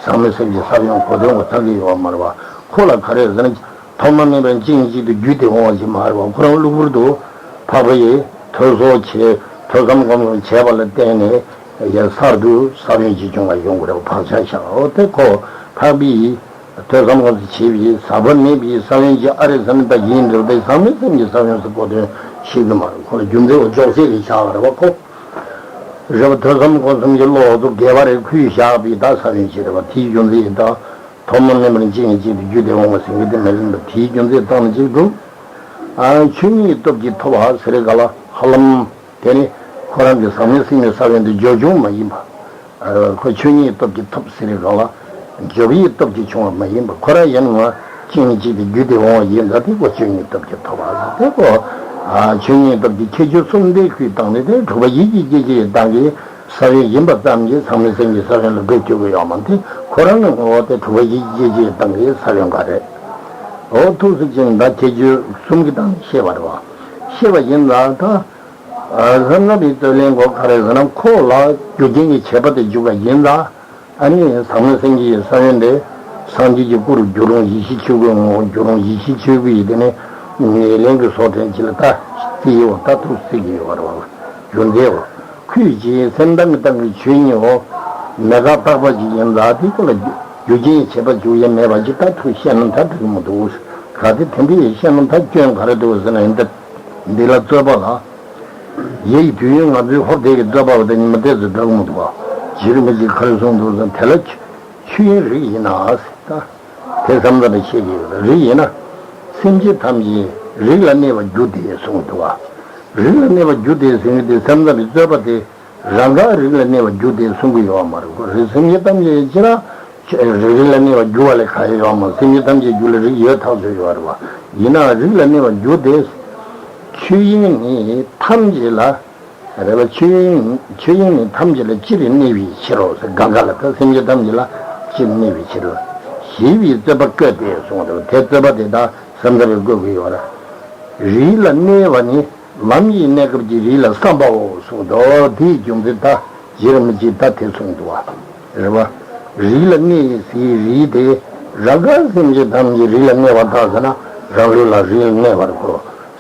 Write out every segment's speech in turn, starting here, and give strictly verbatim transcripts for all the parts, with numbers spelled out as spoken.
ཚང་མའི་སེམས་ཀྱི་ས་བོན་གོ་དོན་གོ་ཚང་གི་ཡོད་མ་རེད་བ། ཁོ་ལ་ག་རེ་ཟེར་ན། ཐོག་མ་མེད་པའི་གཅིག་ནས་གཅིག་ཏུ་བརྒྱུད་དེ་འོང་བ་ཞིག་མ་རེད་བ། ཁོ་རང་གློ་བུར་དུ་འཕགས་པ་ཡིས་ཐོས་བསམ་བྱས། ཐོས་བསམ་སྒོམ་གསུམ་བྱས་པ་ལ་བརྟེན་ནས་ཡང་གསར་དུ་ས་བོན་ཅིག་བྱུང་བ་ཡོང་གི་རེད་བ། བག་ཆགས་བཞག་འོ་དེ་ཁོ་འཕགས་པ་ཡིས་ཐོས་བསམ་སྒོམ་གསུམ་བྱས་པའི་ཟག་པ་མེད་པའི་ས་བོན་ཅིག་ཨ་རེ་ཟེར་ན་ད་ཡིན་འགྲོ་དེ་ཚང་མའི་སེམས་ཀྱི་ས་བོན་ཟེར་གོ་དོན་ཤེས་ཀྱི་མ་རེད། ཁོ་ལ་རྒྱུ་མཚན་འོ་ཅོག་ཙེ་རེ་བཞག་པ་རེད་བ་ཁོ། རེད་བ། ཐོས་བསམ་སྒོམ་གསུམ་གྱི་བློ་ཚོ་དགེ་བ་རེ་ཁུར་བཞག་པའི་ད་ས་བོན་ཞིག་རེད་བ། དེའི་རྒྱུ་མཚན་ཡིན་ད། ཐོག་མ་མེད་པར་གཅིག་ནས་གཅིག་ཏུ་བརྒྱུད་དེ་འོང་བ་ཟེར་གྱི་དེ་མ་ཡིན་པ་དེའི་རྒྱུ་མཚན་ཙམ་གཅིག་འདུག་ཨ། ཆོས་ཉིད་སྟོབས་ཀྱིས་ཐོབ་པ་ཟེར་ག་ལ་ཧ་ལམ་དེ་ནི་ཁོ་རང་གི་ཟག་མེད་སེམས་ཀྱི་ས་བོན་དུ་འཇོག་བྱུང་མ་ཡིན་པ། ཨ། ཁོ་ཆོས་ཉིད་སྟོབས་ཀྱིས་ཐོབ་ཟེར་ག་ལ་འཇོག་ཡིད་སྟོབས་ཀྱིས་བྱུང་བ་མ་ཡིན་པ། ཁོ་རང་ཡང་ང་གཅིག་ནས་གཅིག་ཏུ་བརྒྱུད་དེ་འོང་བ་ཡིན་ད་དེ་ཁོ་ཆོས་ཉིད་སྟོབས་ཀྱིས་ཐོབ་པ་ཟེར་དེ་ཁོ། ཨ། ཆོས་ཉིད་སྟོབས་ཀྱི་ཁྱད་ཆོས་གསུམ་ལྡན་ཁུལ་བཏང་ནས་དེ་དྲུག་པ་ཡིད་ཀྱི་སྐྱེ་མཆེད་བཏང་གི་ས་བོན་ཡིན་པ་ཙམ་གྱིས་ཚང་མའི་སེམས་ཀྱི་ས་བོན་ལ་འགོད་ཐུབ་ཀྱི་ཡོད་མ་རེད། ཁོ་རང་ནི་ངོ་བོ་དེ་དྲུག་པ་ཡིད་ཀྱི་སྐྱེ་མཆེད་བཏང་གི་ས་བོན་འགའ་རེད། འོ་ཐུགས་སུ་ཆེ་ན་ད་ཁྱད་ཆོས་གསུམ་གྱི་སྟེང་ནས་བཤད་པ་རེད་བ། བཤད་པ་ཡིན་ལ་ད། ཨ། བསམ་ན་པའི་རྩོད་ལེན་གོ་ག་རེ་ཟེར་ན་ཁོ་ལ་རྒྱུ་རྐྱེན་གྱི་ཁྱད་པར་དུ་འཇུག་པ་ཡིན་ལ། ཨ་ནི་ཟག་མེད་སེམས་ཀྱི་ས་བོན་དེ་སངས་རྒྱས་ཀྱི་སྐུ་རུ་འགྱུར་རུང་ཡེ་ཤེས་ཆོས་སྐུའི་ངོ་བོ་འགྱུར་རུང་ཡེ་ཤེས་ཆོས་སྐུ་ཡི་དེ་ནི་ཉེར་ལེན་གྱི་སོགས་དོན་གྱི་ལ་ད་རྩིས་ཡོད་ད་ཐུགས་རྩིས་ཀྱི་ཡོད་པ་རེད་བ། རྒྱུ་མཚན་འོ། ཁུལ་གྱིས་སེམས་དང་གི་སྟེང་གི་ཆོས་ཉིད་འོ། མེད་དགག་བརྟག་པ་ཅིག་ཡིན་ལ་དེ་ཀ་ལ་རྒྱུ་རྐྱེན་ཁྱད་པར་འཇུག་ཡ་མེད་པ་ཅིག་ད་ཐུགས་བཤད་ན་ད་འགྲིག་གི་མི་འདུག་ག་དེ་དེ་འདྲའི་བཤད་ན་ད་སྐྱོན་ག་རེ་འདུག་ཟེར་ན་ཡིན་ད། འདི་ལ་རྩོད་པ་ལ། ཡ་ཡི་དུས་ཡུན་ང་ཚོའི་ཧོབ་དེ་གི་རྩོད་པ་བ་དང་ཉི་མ་བལྟས་ཚོད་འགྲོ་གི་མི་འདུག་བ། རྗེ་རིན་པོ་ཆེས་ག་རེ་གསུངས་འདུག་ཟེར་ན་དེ་ལ་ཆོས་དབྱིངས་རིག་ཡིན་ན་ཟེར་ད། དེ་བསམ་ཚར་བའི་ཤེས་ཀྱི་ཡོད་རིག་ཡིན་ན། སེམས་ཅན་ཐམས་ཅད་རིག་ལ་གནས་པ་རྒྱུ་དེ་གསུངས་འདུག་བ། རིག་ལ་གནས་པ་རྒྱུ་དེ་ཟེར་མཁན་དེ་བསམ་ཚར་བའི་རྩོད་པ་དེ་རང་དགར་རིག་ལ་གནས་པ་རྒྱུ་དེ་གསུང་གི་ཡོད་མ་རེད་གོ། རིག་སེམས་ཅན་ཐམས་ཅད་ཅི་ར་རིག་རིག་ལ་གནས་པ་རྒྱུ་བ་ལས་ག་ཡོད་ཡོད་མ་རེད། སེམས་ཅན་ཐམས་ཅད་རྒྱུ་ལ་རིག་ཡོད་ཐག་ཆོད་ཡོད་རེད་བ། ཡིན་ནའང་རིག་ལ་གནས་པ་རྒྱུ་དེ་ཆོས་དབྱིངས་ནི་ཐམས་ཅད་ལ། རེད་བ། ཆོས་དབྱིངས་ཆོས་དབྱིངས་ནི་ཐམས་ཅད་ལ་སྤྱིར་གནས་པའི་ཕྱིར་རོ་ཟེར་གང་ག་ལ་ད་སེམས་ཅན་ཐམས་ཅད་ལ་སྤྱིར་གནས་པའི་ཕྱིར་རོ། ཞེས་པའི་རྩོད་པ་བཀོད་དེ་གསུངས་རེད་བ། དེ་རྩོད་པ་དེ་དག་བསམ་ཚར་བའི་བཀོད་དགོས་ཡོད་རེད། རིག་ལ་གནས་པ་ནི་ལམ་གྱི་གནས་སྐབས་ཀྱི་རིག་ལ་བསམ་པའོ་གསུངས་འདུག་དེའི་རྒྱུ་མཚན་ད་རྗེ་རིན་པོ་ཆེས་ད་དེ་གསུངས་འདུག་བ། རེད་བ། རིག་ལ་གནས་ཟེར་རིག་དེ་རང་དགར་སེམས་ཅན་ཐམས་ཅད་རིག་ལ་གནས་པ་དག་ཟེར་ན་རང་ལུགས་ལ་རིག་ལ་གནས་པར་གོ།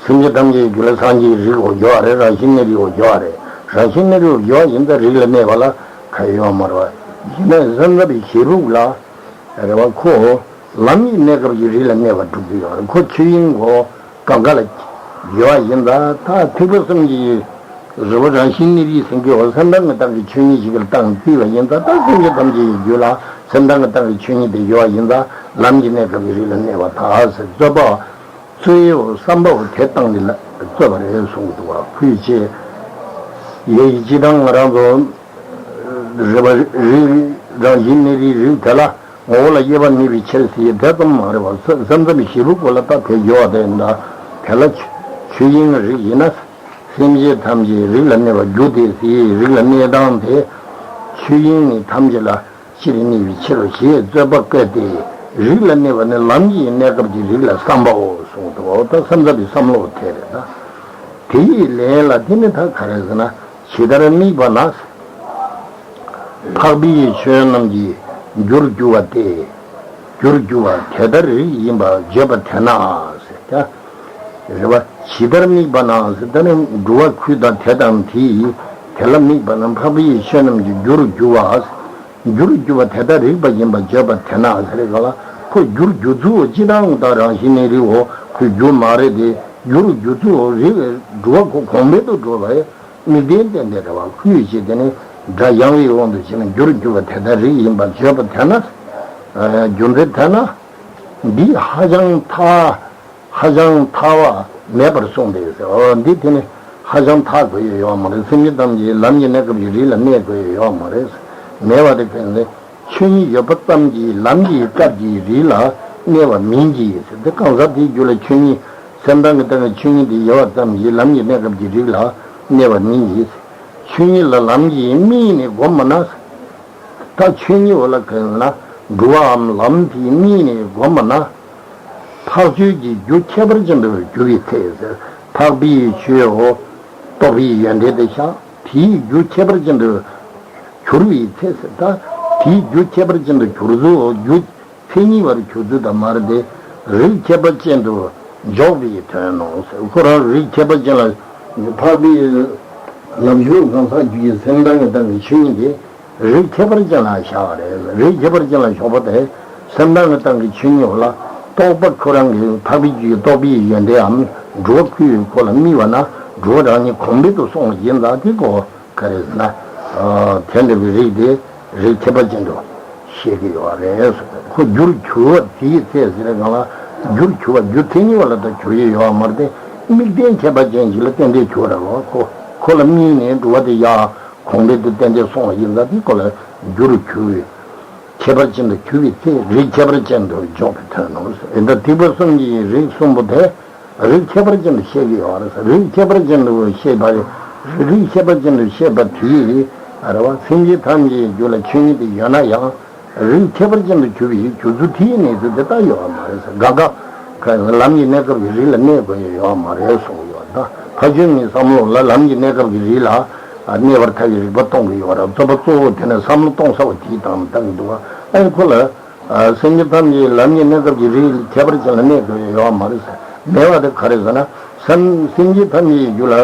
སེམས་ཅན་ཐམས་ཅད་ཀྱི་རྒྱུད་ལ་སངས་རྒྱས་རིག་འོ་སྦྱོར་བ་རེད། རང་བཞིན་གནས་རིག་འོ་སྦྱོར་བ་རེད། རང་བཞིན་གནས་རིག་འོ་སྦྱོར་བ་ཡིན་ཙང་རིག་ལ་གནས་པ་ལ་ཁ་ཡོད་མ་རེད་བ། ཡིན་ནའི་བསམ་ཚར་བའི་ཞེ་ཕུགས་ལ། རེད་བ། ཁོ་ལམ་གྱི་གནས་སྐབས་ཀྱི་རིག་ལ་གནས་པ་སྒྲུབ་ཀྱི་ཡོད་རེད། ཁོ་ཆོས་དབྱིངས་གོ་གང་ག་ལ་ཡོད་པ་ཡིན་ཙང་ད་ཐེག་པ་གསུམ་གྱི་རི་བོ་རང་བཞིན་གནས་རིག་སེང་གེ་འོ་སེམས་དང་གི་སྟེང་གི་ཆོས་ཉིད་ཞིག་གི་སྟེང་བརྩིས་པ་ཡིན་ཙང་ད་སེམས་ཅན་ཐམས་ཅད་ཀྱི་རྒྱུད་ལ་སེམས་དང་གི་སྟེང་གི་ཆོས་ཉིད་དེ་ཡོད་པ་ཡིན་ཙང་ལམ་གྱི་གནས་སྐབས་ཀྱི་རིག་ལ་གནས་པ་དག་ཟེར་རྩོད་པ། རྩོད་ཡའོ་བསམ་པའོ་དེ་བཏང་ནས་ལ་རྩོད་པ་རེད་གསུངས་འདུག་བ། ཁུལ་བྱས། ཡ་ཡི་སྤྱིར་བཏང་ང་རང་ཚོ་རེད་བ། རིག་རང་བཞིན་གནས་རིག་རིག་དེ་ལ་ངོ་བོ་ལ་དབྱེ་བ་མེད་པའི་ཕྱིར་ཟེར་དེ་ཙམ་མ་རེད་བ། ས་སེམས་ཙམ་ཞེ་ཕུགས་པོ་ལ་ད་དེ་ཡོད་པ་དེ་འདྲ་དེ་ལ་ཆོས་དབྱིངས་རིག་ཡིན་ན་སེམས་ཅན་ཐམས་ཅད་རིག་ལ་གནས་པ་རྒྱུ་དེ་ཟེར་རིག་ལ་གནས་སྟངས་དེ་ཆོས་དབྱིངས་ནི་ཐམས་ཅད་ལ། སྤྱིར་གནས་པའི་ཕྱིར་རོ་ཞེས་རྩོད་པ་བཀོད་དེ། རིག་ལ་གནས་པ་ནི་ལམ་གྱི་གནས་སྐབས་ཀྱི་རིག་ལ་བསམ་པའོ་གསུངས་འདུག་འོ་ད་བསམ་ཚར་བའི་བསམ་བློ་དེ་རེད་ད། དེ་ཡི་ལན་ལ་དེ་ནི་ད་ག་རེ་ཟེར་ན་ཇི་ལྟར་དམིགས་པ་ན། འཕགས་པའི་ཆོས་རྣམས་ཀྱི་རྒྱུར་གྱུར་པ་སྟེ། རྒྱུར་གྱུར་པ་དེ་ལྟར་རིགས་ཡིན་པར་བརྗོད་པ་དེ་ན་ཟེར་ཀྱང་། རེད་བ། ཇི་ལྟར་དམིགས་པ་ན་ཟེར་ད་ནི་འགྲོ་བ་ཁུལ་དང་དེ་དང་དེ་ཡི་དེ་ལ་དམིགས་པ་ན་འཕགས་པའི་ཆོས་རྣམས་ཀྱི་རྒྱུར་གྱུར་པ། རྒྱུར་གྱུར་པ་དེ་ལྟར་རིགས་པ་ཡིན་པར་བརྗོད་པ་དེ་ན་ཟེར་ག་ལ་ཁོ་རྒྱུར་གྱུར་ཚུལ་འོ་སྤྱིར་བཏང་དང་རང་བཞིན་གནས་རིགས་འོ་ཁོའི་རྒྱུ་མ་རེད་དེ་རྒྱུར་གྱུར་ཚུལ་འོ་རིགས་འགྲོ་བ་ཁོ་གོང་འཕེལ་དུ་འགྲོ་བའི་དམིགས་རྟེན་བསྟན་ཏེ་རེད་བ། ཁོའི་ཞེས་དེ་ནི་སྒྲ་ཡང་བའི་དབང་དུ་བྱས་ན་རྒྱུར་གྱུར་པ་དེ་ལྟར་རིགས་ཡིན་པར་བརྗོད་པ་དེ་ན། རྒྱུ་མཚན་དེ་ན། འདི་ཧ་ཅང་ཐ། ཧ་ཅང་ཐ་བ་མེད་པར་གསུངས་ཏེ་ཟེར། འོ་འདི་དེ་ནི་ཧ་ཅང་ཐ་དགོས་ཡོད་ཡོད་མ་རེད། སེམས་ཅན་ཐམས་ཅད་ལམ་གྱི་གནས་སྐབས་ཀྱི་རིགས་ལ་གནས་དགོས་ཡོད་ཡོད་མ་རེད། མེད་པ་དེ་ཕན་ཚུན་ཆོས་ཉིད་ཡོད་པ་ཙམ་གྱིས་ལམ་གྱི་སྐབས་ཀྱི་རིགས་ལ་གནས་པ་མིན་གྱི་ཟེར། དེ་གང་ཟག་དེའི་རྒྱུད་ལ་ཆོས་ཉིད་སེམས་དང་གི་སྟེང་གི་ཆོས་ཉིད་དེ་ཡོད་པ་ཙམ་གྱིས་ལམ་གྱི་གནས་སྐབས་ཀྱི་རིགས་ལ་གནས་པ་མིན་གྱི། ཆོས་ཉིད་ལ་ལམ་གྱིས་དམིགས་ནས་བསྒོམས་པ་ན། ད་ཆོས་ཉིད་འོ་ལ་གང་ན་འགྲོ་བའམ་ལམ་དེའི་དམིགས་ནས་བསྒོམས་པ་ན། ཐག་ཆོད་ཀྱི་རྒྱུ་ཁྱད་པར་ཅན་དུ་གྱུར་པའི་ཚེ་ཟེར། འཕགས་པའི་ཆོས་འོ། རྟོགས་པའི་ཡོན་ཏན་དེ་ཤ་དེའི་རྒྱུ་ཁྱད་པར་ཅན་དུ་གྱུར་པའི་ཚེ་ཟེར་ད། དེའི་རྒྱུ་ཁྱད་པར་ཅན་དུ་གྱུར་ཚུལ། རྒྱུ་མཚན་ཉིད་པར་གྱུར་ཚུལ་དང་མ་རེད་དེ། རིགས་ཁྱད་པར་ཅན་དུ་འཇོག་པའི་དོན་ནོ། ཁོ་རང་རིགས་ཁྱད་པར་ཅན་ལ། འཕགས་པའི་ལམ་ཞུགས་གང་ཟག་རྒྱུད་ཀྱི་སེམས་དང་ངེས་དང་གི་ཆོས་ཉིད་དེ། རིགས་ཁྱད་པར་ཅན་ལ་བཞག་པ་རེད། རིགས་ཁྱད་པར་ཅན་ལ་བཞག་པ་དེ། སེམས་དང་ངེས་དང་གི་ཆོས་ཉིད་ལ། རྟོག་པ་ཁོ་རང་གི་འཕགས་པའི་རྒྱུད་ཀྱི་རྟོག་པའི་ཡོན་ཏན་འམ། འགྲོ་བ་ཁོ་ཡི་ཁོ་ལ་དམིགས་པ་ན། འགྲོ་བ་རང་ཉིད་གོང་འཕེལ་དུ་སོང་བ་ཡིན་ཙང་དེ་ཁོ། ག་རེ་ཟེར་ན། དེ་འདྲ་བའི་རིགས་དེ་རིགས་ཁྱད་པར་ཅན་དུ་བཤད་ཀྱི་ཡོད་རེད། ཁོ་རྒྱུར་གྱུར་པ་དེའི་ཚེ་ཟེར་གང་ལ། རྒྱུར་གྱུར་པ་རྒྱུ་མཚན་ཉིད་པ་ལ་ད་གྱུར་ཡི་ཡོད་མ་རེད་དེ། དམིགས་རྟེན་ཁྱད་པར་ཅན་ཞིག་ལ་བརྟེན་ཏེ་གྱུར་ར་བ། ཁོ་ཁོ་ལ་དམིགས་ནས་འགྲོ་བ་དེ་ཡར་གོང་འཕེལ་དུ་བརྟེན་ཏེ་སོང་བ་ཡིན་ཙང་དེ་ཁོ་ལ་རྒྱུར་གྱུར་པའི། ཁྱད་པར་ཅན་དུ་གྱུར་པའི་ཚེ་རིགས་ཁྱད་པར་ཅན་དུ་འཇོག་པའི་དོན་ནོ། ཨེ་ད་ཐེག་པ་གསུམ་གྱི་རིགས་གསུམ་པོ་དེ། རིགས་ཁྱད་པར་ཅན་དུ་བཤད་ཀྱི་ཡོད་རེད། རིགས་ཁྱད་པར་ཅན་དུ་བཤད་པ་རེད། རིགས་ཁྱད་པར་ཅན་དུ་བཤད་པ་དེ་ཡིས་རེད་བ། སེམས་ཅན་ཐམས་ཅད་ཀྱི་རྒྱུད་ལ་ཆོས་ཉིད་དེ་ཡོད་ན་ཡང་། རིགས་ཁྱད་པར་ཅན་དུ་གྱུར་པའི་གྱུར་ཚུལ་དེའི་གནས་ཚུལ་དེ་ལྟ་ཡོད་པ་མ་རེད་ཟེར། གང་ག་ག་ལམ་གྱི་གནས་སྐབས་ཀྱི་རིགས་ལ་གནས་དགོས་ཡ་ཡོད་པ་མ་རེད་གསུངས་ཡོད། ད་ཕ་ཆོས་ཉིད་བསམ་བློ་ལ་ལམ་གྱི་གནས་སྐབས་ཀྱི་རིགས་ལ་གནས་པར་ཐལ་བའི་རིགས་པ་སྟོན་གྱི་ཡོད་རེད། རྩོད་པ་གཙོ་བོ་དེ་ནི་བསམ་བློ་གཏོང་ས་བ་དེའི་སྟེང་ལ་བཏང་གི་འདུག་བ། ཨ་ནི་ཁོ་ལ། སེམས་ཅན་ཐམས་ཅད་ལམ་གྱི་གནས་སྐབས་ཀྱི་རིགས་ཁྱད་པར་ཅན་ལ་གནས་དགོས་ཡོད་མ་རེད་ཟེར། མེད་པ་དེ་ག་རེ་ཟེར་ན། སེམས་སེམས་ཅན་ཐམས་ཅད་ཀྱི་རྒྱུད་ལ་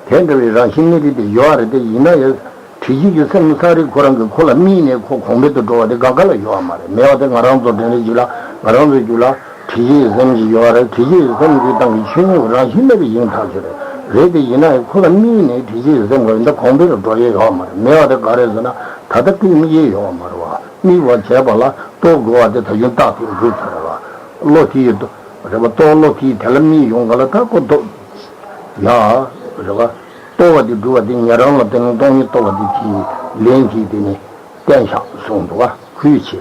དེ་འདྲ་བའི་རང་བཞིན་གནས་རིགས་དེ་ཡོད་རེད་དེ། ཡིན་ན་ཡང་དྲི་ཞིམ་གྱི་སེམས་སང་རིགས་ཁོ་རང་གིས་ཁོ་ལ་དམིགས་ནས་ཁོ་གོང་འཕེལ་དུ་འགྲོ་བ་དེ་གང་ག་ལ་ཡོད་མ་རེད། མེད་པ་དེ་ང་རང་ཚོ་དྲན་རེ་རྒྱུད་ལ་ང་རང་ཚོའི་རྒྱུད་ལ་དྲི་ཞིམ་གྱི་སེམས་ཅིག་ཡོད་རེད། དྲི་ཞིམ་གྱི་སེམས་ཀྱི་སྟེང་གི་ཆོས་ཉིད་རང་བཞིན་གནས་རིགས་ཡིན་ཐག་ཆོད་རེད། རེད་དེ་ཡིན་ན་ཡང་ཁོ་ལ་དམིགས་ནས་དྲི་ཞིམ་གྱི་སེམས་ཀྱི་འདི་གོང་འཕེལ་དུ་འགྲོ་ཡས་ཡོད་མ་རེད། མེད་པ་དེ་ག་རེ་ཟེར་ན་ད་ལྟ་དེ་དམིགས་ཡས་ཡོད་མ་རེད་བ། དམིགས་པ་བྱས་པ་ལ་རྟོགས་དགོས་པ་དེ་ད་ཡུན་བརྟག་ཏུ་འགྲོ་ཚར་བ། བློ་དེ་ཡི་རེ་བ་རྟོགས་བློ་དེ་ཡི་དེ་ལ་དམིགས་ཡོང་ག་ལ་ད་ཁོ་རྟོགས། ཡ། རེ་བ། རྟོགས་པ་དེ་སྒྲུབ་པ་དེ་ཉན་རང་ལ་བརྟེན་ནས་སྟོང་ཉིད་རྟོགས་པ་དེ་དེའི་ལན་གྱིས་དེ་ནི་བསྟན་བཞག་གསུངས་འདུག་བ། ཁུལ་ཆེ།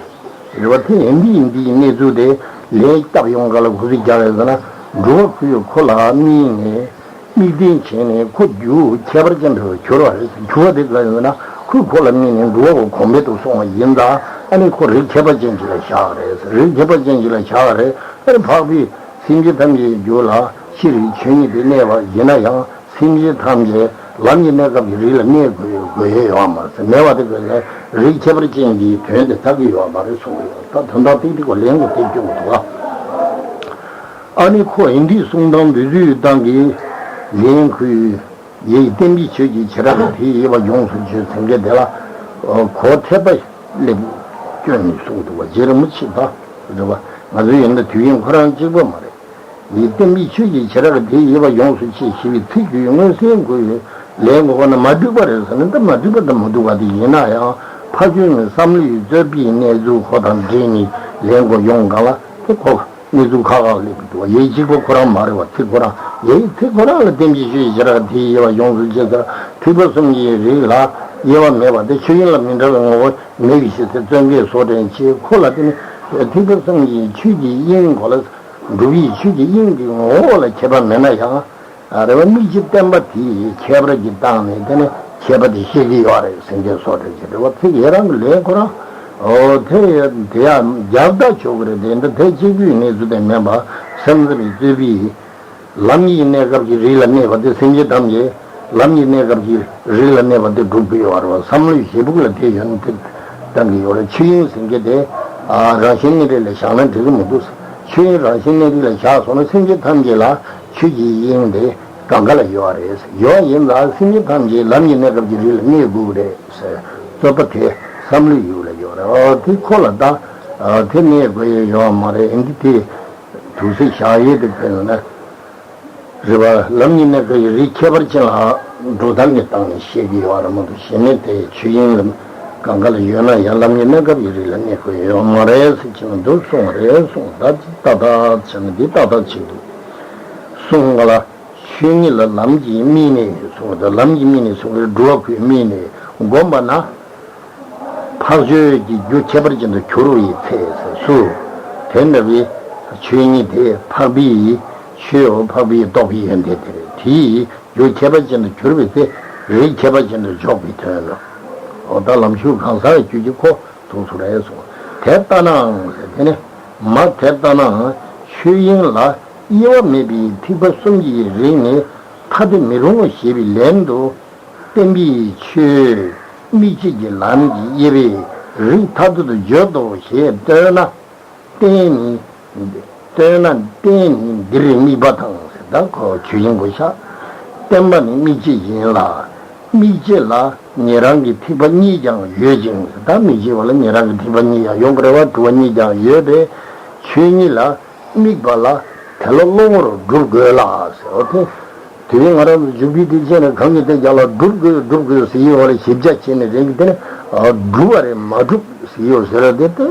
རེ་བ་དེ་ཡིན་འདི་ཡིན་འདི་ཡི་གནས་ཚུལ་དེ་ལན་བཏབ་ཡོང་ག་ལ་གུ་སུ་རྒྱག་རེ་ཟེར་ན། འགྲོ་བ་ཁོ་ཡི་ཁོ་ལ་དམིགས་ནས། དམིགས་རྟེན་བྱས་ནས་ཁོ་རྒྱུ་ཁྱད་པར་ཅན་དུ་གྱུར་བ་རེད། གྱུར་བ་དེ་ག་ཡིན་ན་ཁོས་ཁོ་ལ་དམིགས་ནས་འགྲོ་བ་གོང་འཕེལ་དུ་སོང་བ་ཡིན་ཙང་། ཨ་ནི་ཁོ་རིགས་ཁྱད་པར་ཅན་ཅིག་ལ་བཞག་རེད། རིགས་ཁྱད་པར་ཅན་ཅིག་ལ་བཞག་རེད། ཨ་ནི་འཕགས་པའི་སེམས་ཅན་ཐམས་ཅད་ཀྱི་རྒྱུད་ལ་ཕྱི་རིགས་ཆོས་ཉིད་དེ་གནས་པ་ཡིན་ན་ཡང་། སེམས་ཅན་ཐམས་ཅད་ལམ་གྱི་གནས་སྐབས་ཀྱི་རིགས་ལ་གནས་དགོས་དགོས་ཡས་ཡོད་མ་རེད། མེད་པ་དེ་ག་ལ་རིགས་ཁྱད་པར་ཅན་གྱི་དོན་དེ་ཚར་གི་ཡོད་མ་རེད་གསུངས་ཡོད། ད་དོན་དག་ཏིག་ཏིག་གོ་ལན་གོ་དེ་སྐྱོན་གོ་འདུག་ཨ། ཨ་ནི་ཁོ་ཡིན་འདི་གསུང་དང་འདི་ཚོའི་སྟེང་གི་ལན་ཁོས་ཡེ་ཡི་བསྟན་པའི་ཆོས་ཀྱི་བྱེ་བྲག་གི་དེ་ཡིན་པ་ཡོངས་སུ་བརྗོད་ཟེར་མཁན་དེ་ལ་གོ་ཐེབས་པ་སླེབས་སྐྱོན་ནས་གསུངས་འདུག་བ། རྗེ་རིན་པོ་ཆེ་ད་རེད་བ། ང་ཚོའི་ཡིན་ད་དུས་ཡུན་ཁོ་རང་གཅིག་པ་མ་རེད། ཡེ་བསྟན་པའི་ཆོས་ཀྱི་བྱེ་བྲག་གི་དེ་ཡིན་པ་ཡོངས་སུ་བརྗོད་ཞེས་པའི་ཚིག་བརྗོད་ཡུལ་མངོན་གསལ་གོ་ཡི་ལན་གོ་བ་ན་མ་འགྲིག་པ་རེད་ཟེར་ན་ད་མ་འགྲིག་པ་ད་མ་འདུག་བ། དེ་ཡིན་ན་ཡང་ཕ་ཆོས་ནི་བསམ་བློའི་རྩོད་པའི་གནས་ཚུལ་ཁོ་དང་འབྲེལ་ནས་ལན་གོ་ཡོང་གང་ལ་དེ་གོ་གནས་ཚུལ་ཁག་ཁག་སླེབས་ཀྱི་འདུག་བ། ཡེ་གཅིག་པ་ཁོ་རང་མ་རེད་བ། ཚིག་ཁོ་རང་ཡེ་ཚིག་ཁོ་རང་ལ་བསྟན་པའི་ཆོས་ཀྱི་བྱེ་བྲག་དེ་ཡིན་པ་ཡོངས་སུ་བརྗོད་ཚར། ཐེག་པ་གསུམ་གྱི་རིགས་ལ་དབྱེ་བ་མེད་པ་དེ་ཆོས་དབྱིངས་ལ་མི་འདྲ་བའི་ངོ་བོ་མེད་པའི་ཕྱིར་ཟེར་བཙན་པོས་བཟོ་འདྲེན་བྱེད། ཁོ་ལ་བརྟེན་ནས་ཐེག་པ་གསུམ་གྱི་ཆོས་ཀྱི་དབྱིངས་ཁོ་ལ་སྒྲུབ་པའི་ཆོས་ཀྱི་དབྱིངས་ཀྱི་ངོ་བོ་ལ་ཁྱད་པར་མེད་ན་ཡང་། རེ་བ་དམིགས་གཅིག་བསྟན་པ་དེའི་ཁྱད་པར་གྱི་སྟེང་ནས་དེ་ནི་ཁྱད་པར་དེ་བཤད་ཀྱི་ཡོད་རེད་ཟེར་མཁན་བཟོ་འདྲེན་བྱེད། རེ་བ་ཚིག་ཡེ་རང་གི་ལན་ཁོ་རང་། ཨོ་དེ་དེ་ཡང་རྒྱབ་ལྟ་ཆོག་གི་རེད་དེ། འདི་དེ་གཅིག་པུའི་གནས་ཚུལ་དེ་མིན་པ་སེམས་ཙམ་པའི་རྩོད་པའི། ལམ་གྱི་གནས་སྐབས་ཀྱི་རིགས་ལ་གནས་པ་དེ་སེམས་ཅན་ཐམས་ཅད་ལམ་གྱི་གནས་སྐབས་ཀྱི་རིགས་ལ་གནས་པ་དེ་སྒྲུབ་ཀྱི་ཡོད་རེད་བ། བསམ་བློའི་ཞེ་ཕུགས་ལ་དེ་ཡོད་ན་དེ་བཏང་གི་ཡོད་རེད། ཆོས་དབྱིངས་ཟེར་མཁན་དེ་ཨ་རང་བཞིན་གནས་རིགས་ལ་བཞག་ན་འགྲིག་གི་མི་འདུག་ཆོས་དབྱིངས་རང་བཞིན་གནས་རིགས་ལ་བཞག་སོང་ན་སེམས་ཅན་ཐམས་ཅད་ལ་ཆོས་ཀྱི་དབྱིངས་དེ་གང་ག་ལ་ཡོད་རེད། ཡོད་ཡིན་ཙང་སེམས་ཅན་ཐམས་ཅད་ལམ་གྱི་གནས་སྐབས་ཀྱི་རིགས་ལ་གནས་དགོས་ཀྱི་རེད་ཟེར་རྩོད་པ་དེ་བསམ་བློའི་ཡུལ་ལ་ཡོད་རེད། ཨ་དེ་ཁོ་ལ་ད་ཨ་དེ་གནས་དགོས་ཡས་ཡོད་མ་རེད། འདི་དེ། དུག་སེལ་བཞག་ཡས་དེ་ཕན་ན། རེད་བ། ལམ་གྱི་གནས་སྐབས་ཀྱི་རིགས་ཁྱད་པར་ཅན་ལ་འགྲོ་སྟངས་ཀྱི་སྟེང་ནས་བཤད་ཀྱི་ཡོད་རེད་མ་གཏོགས་གཞན་མེད་དེ་ཆོས་དབྱིངས་ལ་གང་ག་ལ་ཡོད་ན་ཡང་ལམ་གྱི་གནས་སྐབས་ཀྱི་རིགས་ལ་གནས་དགོས་ཡོད་མ་རེད་ཟེར་གྱི་མི་འདུག་གསུངས་པ་རེད་གསུངས། ད་ཏག་ཏག་བྱས་ན་འདི་ཏག་ཏག་བྱེད་འདུག་གསུངས་ག་ལ། ཆོས་ཉིད་ལ་ལམ་གྱིས་དམིགས་ནས་གསུངས་ད། ལམ་གྱིས་དམིགས་ནས་གསུངས་པའི་འགྲོ་བ་ཁོས་དམིགས་ནས་བསྒོམས་པ་ན། འཕགས་ཆོས་ཀྱི་རྒྱུ་ཁྱད་པར་ཅན་དུ་གྱུར་བའི་ཚེ་ཟེར་སུ། དེ་འདྲ་བའི་ཆོས་ཉིད་དེ་འཕགས་པའི་ཆོས་འོ་འཕགས་པའི་རྟོགས་པའི་ཡོན་ཏན་དེ་རེད། དེའི་རྒྱུ་ཁྱད་པར་ཅན་དུ་གྱུར་པའི་ཚེ་རིགས་ཁྱད་པར་ཅན་དུ་འཇོག་པའི་དོན་ལ། འོ་ད་ལམ་ཞུགས་གང་ཟག་རྒྱུད་ཀྱི་ཁོ་ཐུགས་སུ་རེད་སོ། དེ་ལྟ་ནའང་ཟེར་དེ་ནི་མ་དེ་ལྟ་ནའང་ཆོས་དབྱིངས་ལ་དབྱེ་བ་མེད་པའི་ཐེག་པ་གསུམ་གྱི་རིགས་ནི་ཐ་དད་མི་རུང་ཞེས་པའི་ལན་དུ། བསྟན་པའི་ཆོས་དམིགས་བྱེད་ཀྱི་ལམ་གྱི་དབྱེ་བས་ རིགས་ཐ་དད་དུ་བརྗོད་དོ་ཞེས་སྟོན་ན། རྟེན་ནི། སྟོན་ན་རྟེན་ནི་འདིར་དམིགས་པ་དང་ཟེར། ད་ཁོ་ཆོས་དབྱིངས་པོ་ཤ། བརྟེན་པ་ནི་དམིགས་བྱེད་ཡིན་ལ། དམིགས་བྱེད་ལ་ཉན་རང་གི་ཐེག་པ་གཉིས་ཀྱང་ཡོད་ཅིང་ཟེར། ད་དམིགས་བྱེད་པ་ལ་ཉན་རང་གི་ཐེག་པ་གཉིས་ཀྱང་ཡོད་དགོས་རེད་བ། དྲུག་པ་གཉིས་ཀྱང་ཡོད་པས་ཆོས་ཉིད་ལ། དམིགས་པ་ལ་དེ་ལ་བློ་ངོར་སྒྲུབ་དགོས་ལ་ཟེར་བ་དེ། དེ་རིང་ང་རང་ཚོ་འཇུག་པའི་དེ་བྱས་ནས་གང་གི་དེ་རྒྱ་ལ་སྒྲུབ་དགོས་སྒྲུབ་དགོས་ཟེར་ཡོད་བ་ལ་ཞིབ་ཆ་བྱས་ནས་རེད་གི་དེ་ནི་སྒྲུབ་པ་རེད་མ་སྒྲུབ་ཟེར་ཡོད་ཟེར་བ་དེ་དེ་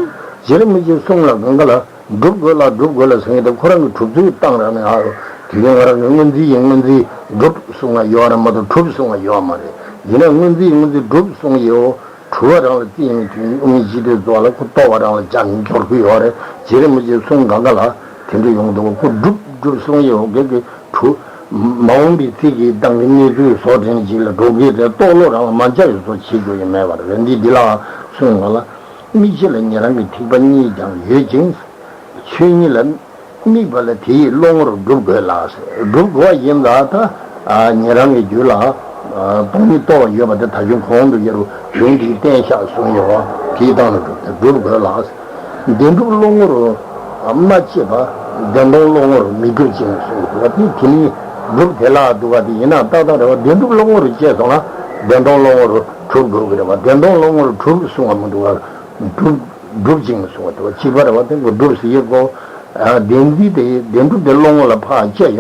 རྗེ་རིན་པོ་ཆེའི་གསུང་ལ་གང་ག་ལ་སྒྲུབ་དགོས་ལ་སྒྲུབ་དགོས་ལ་ཟེར་མཁན་དེ་ཁོ་རང་གི་གྲུབ་ཚུལ་བཏང་རང་ནས་ཨ་དེ་རིང་ང་རང་གི་སྔོན་རྩིས་ཡིན་སྔོན་རྩིས་སྒྲུབ་གསུང་བ་ཡོད་རེད་མ་གཏོགས་གྲུབ་གསུང་བ་ཡོད་མ་རེད། ཡིན་ན་སྔོན་རྩིས་སྔོན་རྩིས་སྒྲུབ་གསུང་ཡོད། གྲུབ་པ་རང་ལ་རྩིས་ཡིན་དུས་དབུ་མའི་སྤྱི་དོན་རྫོགས་ལ་ཁོ་རྟོགས་པ་རང་ལ་སྦྱར་ནས་སྦྱོར་གྱི་ཡོད་རེད། རྗེ་རིན་པོ་ཆེའི་གསུང་གང་ག་ལ་དེ་འདྲ་ཡོང་འདུག་ཁོ་སྒྲུབ་སྒྲུབ་གསུང་ཡོད་གེ་གེ་གྲུབ། མ་འོངས་པའི་ཚིག་གི་གདངས་ཀྱི་གནས་ཚུལ་བཟོ་དྲན་ཅིག་ལ་འགྲོ་གི་རེད། རྟོགས་བློ་རང་ལ་མ་འཇགས་པའི་བཟོ་བྱེད་དགོས་ཡོད་མེད་པ་རེད། འདི་འདི་ལ་གསུང་གང་ལ་དམིགས་བྱེད་ལ་ཉན་རང་གི་ཐེག་པ་གཉིས་ཀྱང་ཡོད་ཅིང་། ཆོས་ཉིད་ལ། དམིགས་པ་ལ་དེ་ཡི་བློ་ངོར་སྒྲུབ་དགོས་ལ། སྒྲུབ་དགོས་པ་ཡིན་ལ་ད། ཉན་རང་གི་རྒྱུད་ལ། སྟོང་ཉིད་རྟོགས་པ་ཡོད་པ་དེ་ད་གིན་གོང་དུ་ཡར་ལུང་འདིའི་བསྟན་བཞག་གསུངས་ཡོད་པ་དེའི་སྟེང་ལ་སྒྲུབ་སྟེ་སྒྲུབ་དགོས་ལ། བདེན་གྲུབ་བློ་ངོར་མ་སྐྱེས་པ། བདེན་སྟོང་བློ་ངོར་མི་གྲུབ་ཅིང་གསུངས་ཡོད་པ་དེ་དེ་ནི་སྒྲུབ་དེ་ལ་འདུག་པ་དེ་ཡིན་ན་ཏག་ཏག་རེད་བ། བདེན་གྲུབ་བློ་ངོར་སྐྱེས་སོང་ན་བདེན་སྟོང་བློ་ངོར་གྲུབ་འགྲོ་གི་རེད་བ། བདེན་སྟོང་བློ་ངོར་གྲུབ་གསུང་བ་མི་འདུག་བ། གྲུབ། སྒྲུབ་ཅིང་གསུང་བ་དེ་བ་གཅིག་པ་རེད་བ། དེ་ཀོ་སྒྲུབ་ཟེར་ཡོད་ཀོ། བདེན་འཛིན་དེ་བདེན་གྲུབ་དེ་བློ་ངོ་ལ་ཕར་སྐྱེ་ཡོང་